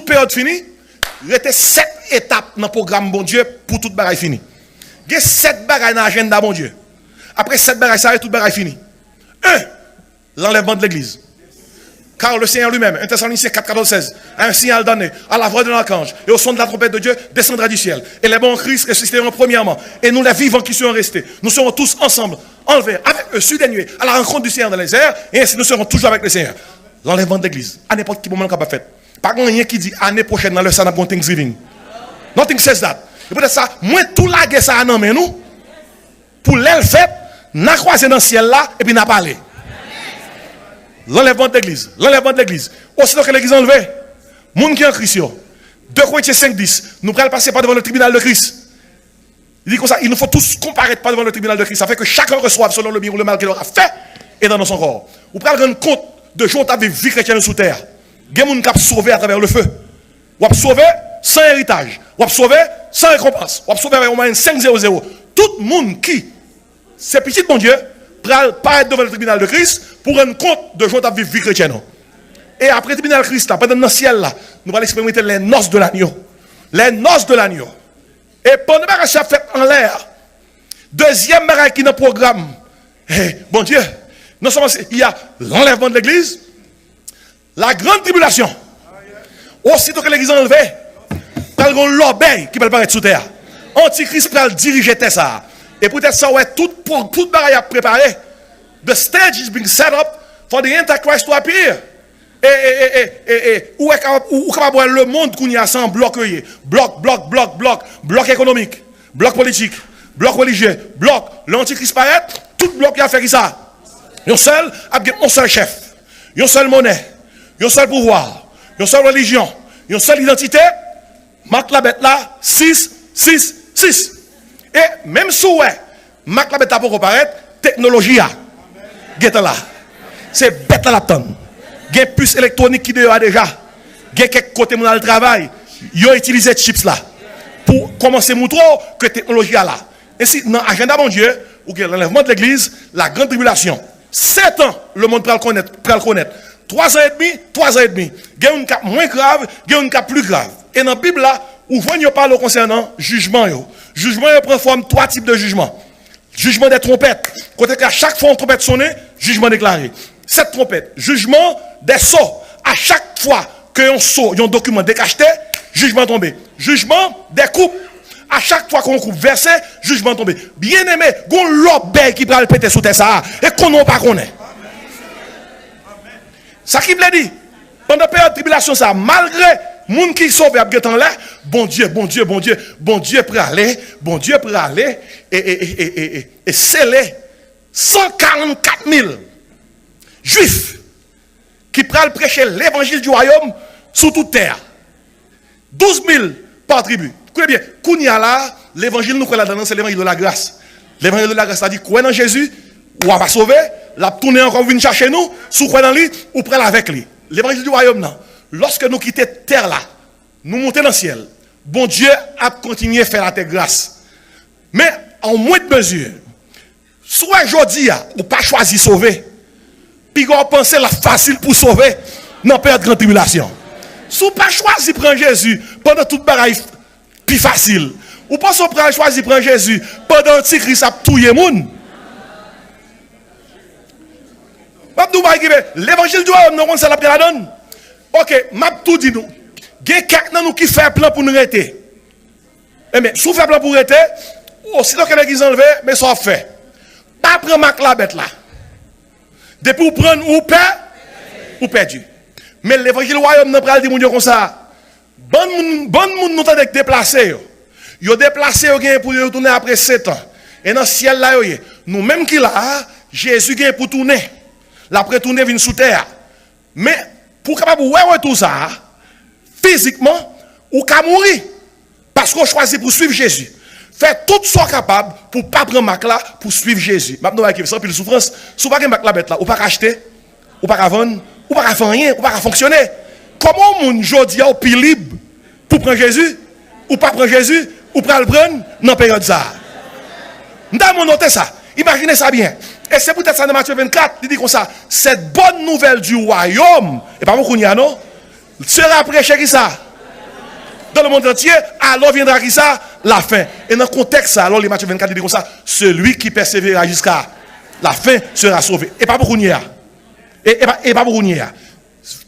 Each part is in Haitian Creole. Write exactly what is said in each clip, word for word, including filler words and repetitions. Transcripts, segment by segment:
peryòd fini, rete sèt etap nan pwogram Bondye pou tout bagay fini. Gen sèt bagay nan ajanda Bondye. Apre sèt bagay sa yo, tout bagay fini. En, l'enlèvement de l'église. Car le Seigneur lui-même, un Thessaloniciens quatre, quatorze, seize, à un signal donné, à la voix d'un archange, et au son de la trompette de Dieu, descendra du ciel. Et les morts en Christ ressusciteront premièrement. Et nous, les vivants qui serons restés, nous serons tous ensemble enlevés avec eux sur des nuées à la rencontre du Seigneur dans les airs, et ainsi nous serons toujours avec le Seigneur. L'enlèvement de l'église, à n'importe quel moment, capable fait. Pa gen anyen ki di ane pwochèn nan lè sa n ap gen Thanksgiving. Nothing says that. E poutèt sa, mwen tou lage sa a nan men nou. Pou lè l fèt, n a kwaze nan syèl la, epi n a pale. L'enlèvement de l'église, l'enlèvement de l'église. Aussitôt que l'église est enlevée, moun ki an Kris yo. Deux Corinthiens cinq dix, nous pral passer par devant le tribunal de Christ. Il dit comme ça, il nous faut tous comparaître par devant le tribunal de Christ, afin que chacun reçoive selon le bien ou le mal qu'il aura fait et dans son corps. Ou pral rann kont de jan w t ap viv vi kretyen sou tè a. Gen moun k ap sove atravè le feu. W ap sove san eritaj. W ap sove san rekonpans. W ap sove avèk yon mwayèn senk zewo zewo. Tout moun ki se pitit Bondye pral parèt devan le tribinal de Kris pou rann kont de jan w t ap viv vi kretyen ou. E apre tribinal Kris la, pandan n nan syèl la, nou pral eksperimante les noces de l'agneau. Les noces de l'agneau. E pandan bagay sa ap fèt anlè a, dezyèm bagay ki nan pwogram, eh, Bondye, non sèlman se, il y a l'enlèvement de l'église, la grande tribulation. Aussitôt que l'église est enlevée, pral gen yon lòbèy ki pral parèt sou tè a. Antikris pral dirije tè sa a. E poutèt sa, w wè tout, pou, tout bagay ap prepare. The stage is being set up for the Antichrist to appear. E, e, e, e, e, e, ou wè kapab, ou, ou kapab wè lemonn kounye a se yon blòk yo ye. Blòk, blòk, blòk, blòk. Blòk ekonomik, blòk politik, blòk relijye, blòk. Lè antikris parèt, tout blòk yo ap fè kisa? Yon sèl, ap gen yon sèl chèf, yon sèl monè, yon sèl pouvwa, yon sèl relijyon, yon sèl idantite. Mak labèt la, sis, sis, sis. E menm si w wè mak labèt la poko parèt, teknoloji a gentan la. Se bèt la l ap tann. Gen pis elektwonik ki deyò a deja. Gen kèk kote moun al travay, yo itilize chips la pou kòmanse moutre w ke teknoloji a la. Ensi, nan ajanda Bondye, ou gen l'enlèvement de l'église, la grande tribulation. Sèt an, lemonn pral konèt, pral konèt. Twa zan edmi, twa zan edmi. Gen youn k ap mwen grav, gen youn k ap pli grav. E nan Bib la, ou jwenn yo pale w konsènan jijman yo. Jijman yo pran fòm twa tip de jijman. Jijman dè twonpèt, kote ke a chak fwa yon twonpèt sonnen, jijman deklare. Sèt twonpèt, jijman dè so, a chak fwa ke yon so, yon dokiman dekachte, jijman tonbe. Jijman dè koup, a chak fwa ke yon koup vèse, jijman tonbe. Byeneme, gon lòbèy ki pral pete sou tè sa a, e konnen w pa konnen. Sa ki vle di, pandan peryòd tribilasyon sa a, malgre moun ki sove ap gentan anlè, Bondye, Bondye, Bondye, Bondye prale, Bondye prale, e, e, e, e, e, e, e sele san karannkat mil Jwif ki pral preche levanjil di wayòm sou tout tè a. Douz mil pa tribi. Koute byen, kounye a la, levanjil nou kwè ladan l lan, se levanjil de lagras. Levanjil de lagras la di, kwè nan Jezi, w a pa sove, l ap tounen ankò pou vin chache nou, si w kwè nan li, ou pral avèk li. Levanjil di wayòm nan, lòske nou kite tè la, nou monte nan syèl, Bondye ap kontinye fè latè gras. Men, an mwent mezi, si w wè jodi a, ou pa chwazi sove, piga w panse l ap fasil pou sove nan peryòd gran tribilasyon. Si w pa chwazi pran Jezi pandan tout bagay pi fasil, ou panse w pral chwazi pran Jezi pandan antikris ap touye moun? M ap di w bagay ki vre, levanjil di wayòm nan, w konn sa l ap gen ladan l? Oke, m ap tou di nou, gen kèk nan nou ki fè plan pou n rete. Enben, si w fè plan pou w rete, osito ke legliz anlve, men sa w ap fè. Pa pran mak labèt la. Depi w pran l, ou pè, ou pèdi. Men levanjil wayòm nan pral di moun yo konsa, bann moun, bann moun nou tande k deplase yo, yo deplase, yo genyen pou yo tounen apre sèt an. E nan syèl la yo ye. Nou menm ki la a, Jezi genyen pou tounen. L ap retounen vin sou tè a. Men, pou w kapab wè retou sa a, fizikman, ou ka mouri. Paske w chwazi pou w swiv Jezi. Fè tout sa w kapab pou w pa pran mak la, pou w swiv Jezi. M ap di w bagay ki se anpil soufrans. Si w pa gen mak labèt la, ou pa ka achte, ou pa ka vann, ou pa ka fè anyen, ou pa ka fonksyone. Kòman yon moun jodi a w pi lib pou w pran Jezi, ou pa pran Jezi, ou pral pran l nan peryòd sa a? M ta renmen w note sa. Imajine sa byen. E se poutèt sa nan Matye vennkat, li di konsa, cette bonne nouvelle du royaume, e pa pou kounye a non, sera prêchée kisa? dans le monde entier, alors viendra qui ça? La fin. E nan kontèks sa, lè w li Matye vennkat, li di konsa, celui qui persévérera jusqu'à la fin sera sauvé. E pa pou kounye a. E, e pa, e pa pou kounye a.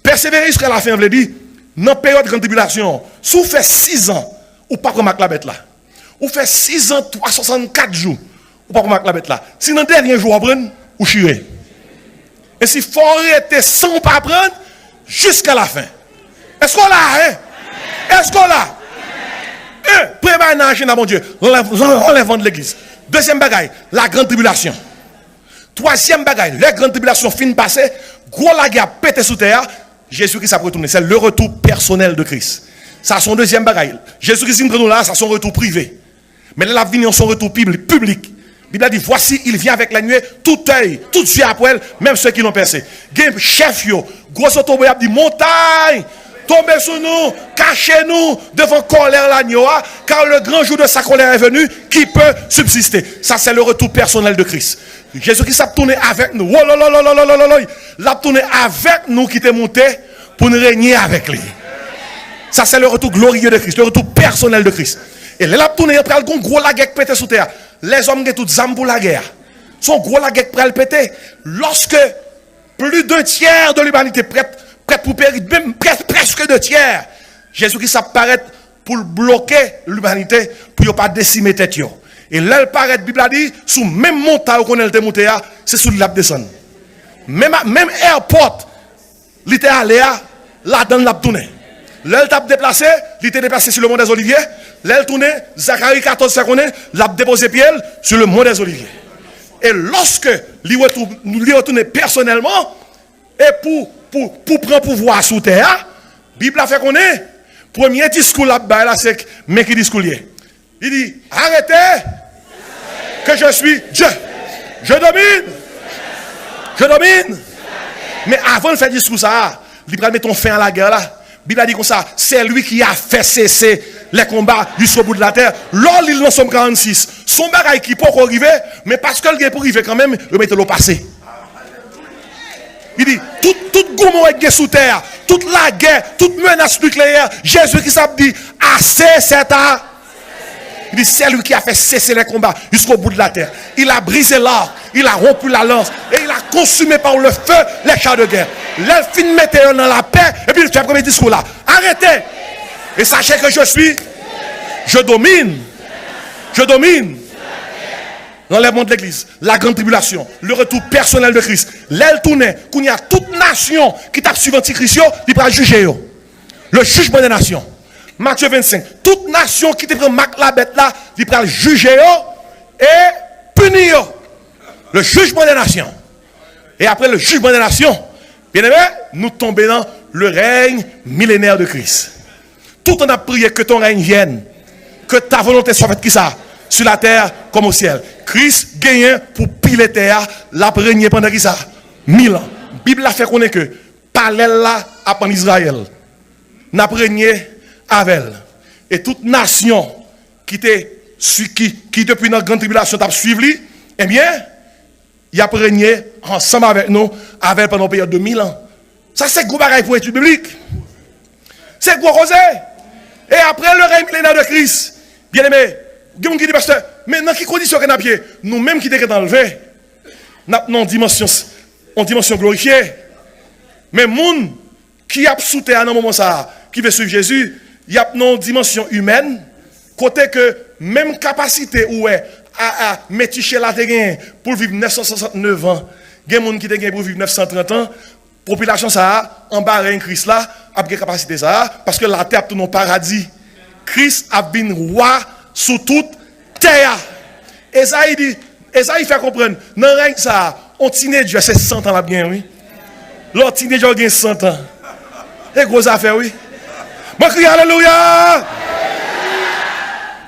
Pèsevere jiska lafen vle di, nan peryòd grann tribilasyon an, si w fè sizan, ou pa pran mak labèt la. Ou fè sizan, twa san swasannkat jou, ou pa pran mak labèt la. Si nan dènye jou w pran, ou chire. E si fò w rete san w pa pran, jiska lafen. Èske w la, en? Èske w la? En, premye bagay nan ajanda Bondye, lanlèv-, lanlèvman de legliz. Dezyèm bagay, la grande tribulation. Twazyèm bagay, lè grann tribilasyon fin pase, gwo lagè ap pete sou tè a, Jezi Kris ap retounen. Se le retour personnel de Christ. Sa se yon dezyèm bagay. Jezi Kris vin pran nou la, sa se yon retou prive. Men lè l ap vini an, se yon retou pibli-, piblik. Bib la di, voici, il vient avec les nuées, tout œil, tout yeux ap wè l, même ceux qui l'ont percé. Gen chèf yo, gwo zotobre y ap di, montay, tonbe sou nou, kache nou devan kòlè lanyo a, car le grand jour de sa colère est venu, qui peut subsister? Sa se le retour personnel de Christ. Jezi Kris ap tounen avèk nou. Wololololololololoi. L ap tounen avèk nou ki te moute pou n renye avèk li. Sa se le retour glorieux de Christ, le retour personnel de Christ. E lè l ap tounen, pral gon gwo lagè k pete sou tè a. Lèzòm gen tout zam pou lagè a. Se yon gwo lagè k pral pete. Lorsque plus d'un tiers de l'humanité prête, prête pour périr, menm prè-, prèske de tyè, Jezi Kris ap parèt pou l bloke limanite, pou yo pa desime tèt yo. E lè l parèt, Bib la di, sou menm montay ou konnen l te moute a, se sou li l ap desann. Menm, menm airport li te ale a, ladan l l ap tounen. Lè l t ap deplase, li te deplase sou le mont des Oliviers. Lè l tounen, Zakari katòz fè konnen l ap depoze pye l sou le mont des Oliviers. E lòske li retou-, li retounen pèsonèlman, e pou, pou, pou pran pouvwa sou tè a, Bib la fè konnen, premye diskou l ap bay la, se k-, men ki diskou l ye. Li di, arrêtez, que je suis Dieu. Je domine. Je domine. Men avan l fè diskou sa a, li pral mete yon fen a lagè la. Bib la di konsa, c'est lui qui a fait cesser les combats jusqu'au bout de la terre. Lè w li l nan Sòm karannsis, se yon bagay ki poko rive, men paske l gen pou rive kanmenm, yo mete l o pase. Li di, tout, tout goumen w gen sou tè a, tout lagè, tout menas nikleyè, Jezi Kris ap di, assez, c'est a-, il dit, c'est lui qui a fait cesser les combats jusqu'au bout de la terre. Il a brisé l'arc, il a rompu la lance, et il a consumé par le feu les chars de guerre. Lè l fin mete yo nan lapè, epi l fè premye diskou la. Arrêtez et sachez que je suis, je domine, je domine. Lanlèvman de legliz, la grande tribulation, le retour personnel de Christ. Lè l tounen, kounye a tout nasyon ki t ap swiv antikris yo, li pral jije yo. Le jugement des nations. Matye vennsenk. Tout nasyon ki te pran mak labèt la, li pral jije yo e pini yo. Le jugement des nations. Et après le jugement des nations, bien-aimé, nou tonbe nan le règne millénaire de Christ. Tout an ap priye, que ton règne vienne, que ta volonté soit faite, ki sa? Sur la terre comme au ciel. Kris genyen pou pile tè a, l ap renye pandan ki sa? Mil an. Bib la fè konnen ke palè l la ap ann Izrayèl. N ap renye avè l. E tout nasyon ki te sui-, ki, ki depi nan grann tribilasyon t ap swiv li, ebyen, y ap renye ansanm avèk nou, avè l pandan yon peryòd de mil an. Sa se gwo bagay pou etid biblik. Se gwo koze. Et après le règne millénaire de Christ, bien-aimé, gen moun ki di, pastè, men nan ki kondisyon ke n ap ye? Nou menm ki te gentan leve, n ap nan yon dimansyon, yon dimansyon glorifye. Men moun ki ap sou tè a nan moman sa a, ki vle swiv Jezi, y ap nan yon dimansyon imèn, kote ke menm kapasite ou wè a, a, Metichela te genyen pou l viv nèf san swasantnèf an, gen moun ki te genyen pou viv nèf san trant an, popilasyon sa a, anba rèy Kris la, ap gen kapasite sa a, paske latè ap tounen yon paradi. Kris ap vin wa sou tout tè a. Ezayi di, Ezayi fè konprann, nan rèy sa a, on tinedjè se san tan l ap genyen, wi. Lè w tinedjè w gen san tan. E gwo zafè, wi. Mwen kriye alelouya!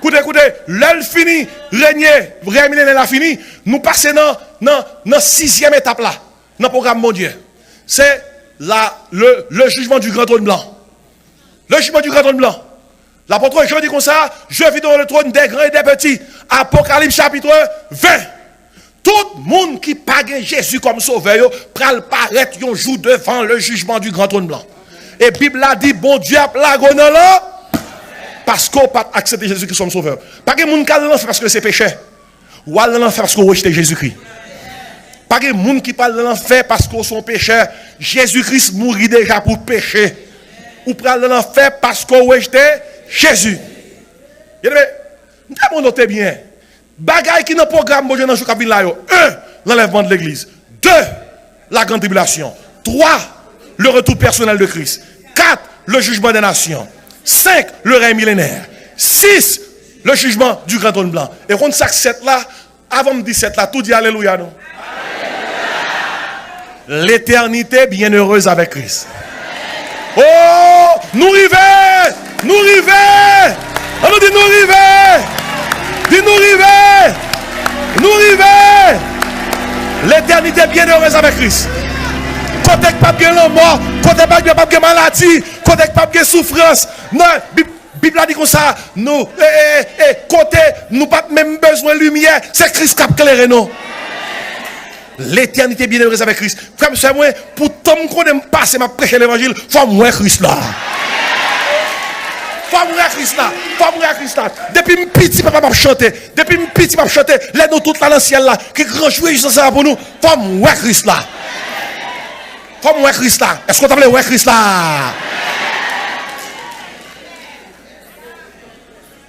Koute, koute, lè l fini renye, rèy milenè la fini, nou pase nan, nan, nan sizyèm etap la, nan pwogram Bondye. Se la, le, le jugement du grand trône blanc. Le jugement du grand trône blanc. L'apôtre Jean di konsa, je vis devant le trône des grands et des petits. Apocalypse chapitre vingt. Tout moun ki pa gen Jezi kòm sovè yo pral parèt yon jou devan le jugement du grand trône blanc. E Bib la di Bondye ap lage w nan lan. Paske w pa t aksepte Jezikri kòm sovè. Pa gen moun k al nan lanfè paske se pechè. Ou al nan lanfè paske w rejte Jezikri. Pa gen moun ki pral nan lanfè paske w se yon pechè. Jezikri mouri deja pou peche. Ou pral nan lanfè paske w rejte Jezi. Byeneme, m ta mande w te byen. Bagay ki nan pwogram Bondye nan jou k ap vin la yo. Un, l'enlèvement de l'église. Deux, la grande tribulation. Trois, le retour personnel de Christ. Quatre, le jugement des nations. Cinq, le règne millénaire. Six, le jugement du grand trône blanc. E konn sa k sèt la, avan m di sèt la, tou di alelouya non. L'éternité bienheureuse avec Christ. Oh, nou rive! Nou rive! An nou di nou rive! Di nou rive! Nou rive! L'éternité bienheureuse avec Christ. Kote k p ap gen lanmò, kote k p ap gen, p ap gen maladi, kote k p ap gen soufrans. Non, Bib, Bib la di konsa, nou, e, e, e, kote nou p ap menm bezwen limyè, se Kris k ap klere nou. L'éternité bienheureuse avec Christ. Frè m, sè mwen, pou tan m konnen m pase, m ap preche levanjil, fò m wè Kris la. Fò m wè Kris la. Fò m wè Kris la. Depi m piti, papa m ap chante. Depi m piti, m ap chante. Lè nou tout la nan syèl la, ki gran jwi sa pou nou, fò m wè Kris la. Fò m wè Kris la. Èske w ta vle wè Kris la?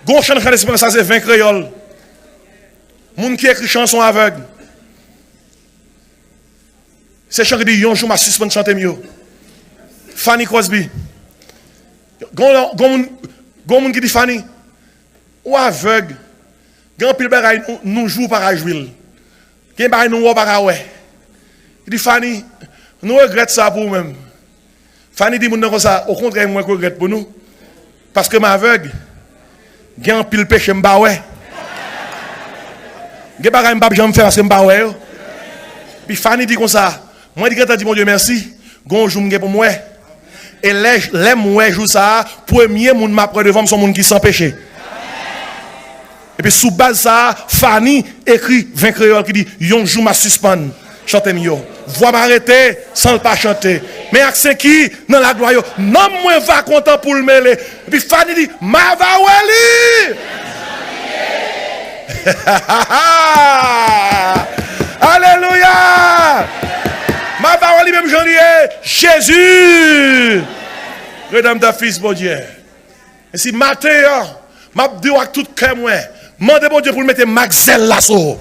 Gon chan nan chan espirans sa se ven kreyòl. Moun ki ekri chan son avèg. Se chan ki di yon jou m a sispann chante m yo. Fanny Crosby. Gon, gon moun, gon moun ki di Fanny, ou avèg. Gen anpil bagay nou, nou jwi w pa ka jwi l. Gen bagay nou wè w pa ka wè. Li di Fanny, nou regrèt sa pou ou menm. Fanny di moun nan konsa, okontrè, mwen k regrèt pou nou. Paske m avèg, gen anpil peche m pa wè. Gen bagay m p ap janm fè paske m pa wè yo. Epi Fanny di konsa, mwen t gentan di Bondye mèsi, gon jou m gen pou m wè. E lè, lè m wè jou sa a, premye moun m ap wè devan m se yon moun ki san peche. Epi sou baz sa a, Fanny ekri ven kreyòl ki di, yon jou m a sispann chante m yo. Vwa m a rete san l pa chante. Men ak sen ki nan laglwa yo, nanm mwen va kontan pou l mele. Epi Fanny di, m a va wè li. Alelouya! M a va wè li menm jan li ye. Jezi! Redanmtè, Fis Bondye. E si maten an, m ap di w ak tout kè mwen, mande Bondye pou l mete mak zèl la sou ou.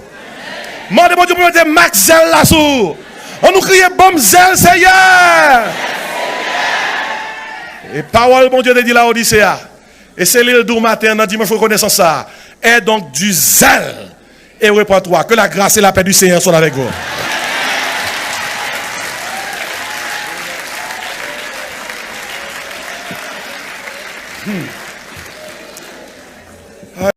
Mande Bondye pou l mete mak zèl la sou ou. An nou kriye, ban m zèl, Seyè! E pawòl Bondye te di Laodise a, e se li l di w maten an nan dimanch rekonesans sa a, aie donc du zèle et repens-toi. Que la grâce et la paix du Seigneur soient avec vous. Hmm.